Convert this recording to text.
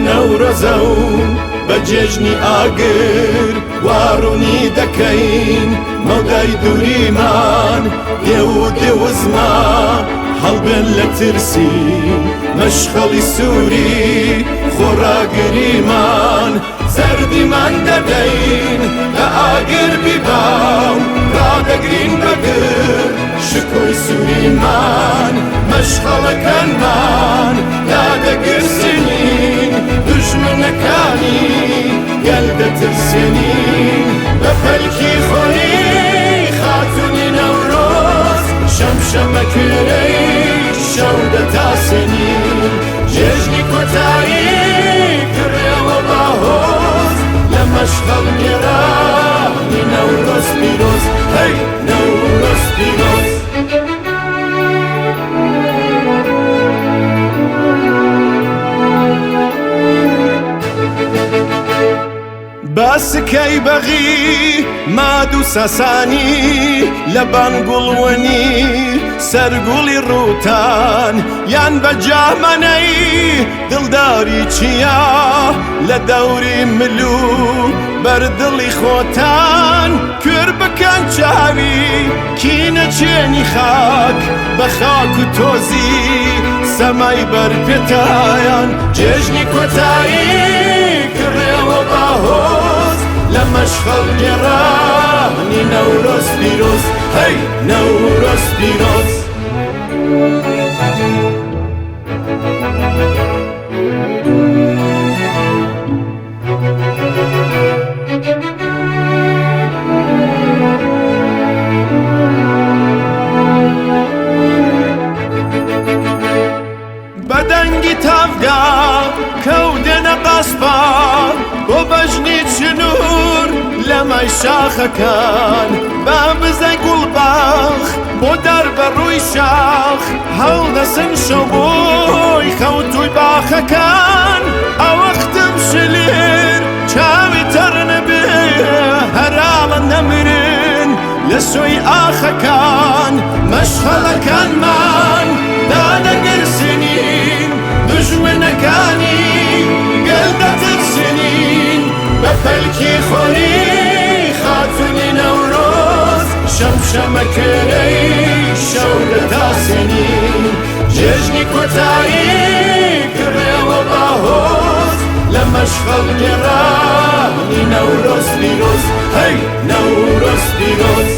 نەورۆزە و بە جێژنی ئاگر وا ڕوونی دەکەین مەودای دووریمان دێو و دێوزما هەڵبێن لە ترسی مەشخەڵی سووری خۆڕاگریمان زەردیمان دەدەین لە ئاگر بیباو ڕادەگرین بەگر شکۆی سووریمان مەشخەڵەکانمان دادەگرسێنین دوژمنەکانی گەل دەترسێنین بە پەلکی خۆری خاتونی نەورۆز شەمشەمەکوێرەی شەو دەتاسێنین جێژنی کۆتایی کڕێوە باهۆز لە مەشخەڵ گێڕانی نەورۆز پیرۆز هەی نەورۆز پیرۆز. بە سکەی بەغی ماد و ساسانی لە بان گوڵوەنی سەرگوڵی ڕووتان یان بە جامانەی دڵداری چیا لە دەوری مل و بەردڵی خۆتان کوێر بکەن چاوی کینە چێنی خاک بە خاک و تۆزی سەمای بەرپێتایان جێژنی کۆتایی کڕێوە باهۆز لە مەشخەڵ گێڕانی نەورۆز پیرۆز هەی نەورۆز پیرۆز. بە دەنگی تاڤگا کەو دێنە قاسپا بۆ بەژنی چنوور لە مای شاخەکان بە بزەی گوڵباخ بۆ دار بە ڕووی شاخ هەڵدەسن شەو بۆی خەوتووی باخەکان ئەوەختم شلێر چاوی تەڕ نەبێ هەراڵە نەمرن لە سۆی ئاخەکان مەشخەڵەکانمان دادەگرسێنین دوژمنەکانی گەل دەترسێنین بە پەلکی خۆری خاتونی نەورۆز شەمشەمەکوێرەی شەو دەتاسێنین جێژنی کۆتایی کڕێوە باهۆز لە مەشخەڵ گێڕانی نەورۆز پیرۆز هەی نەورۆز پیرۆز.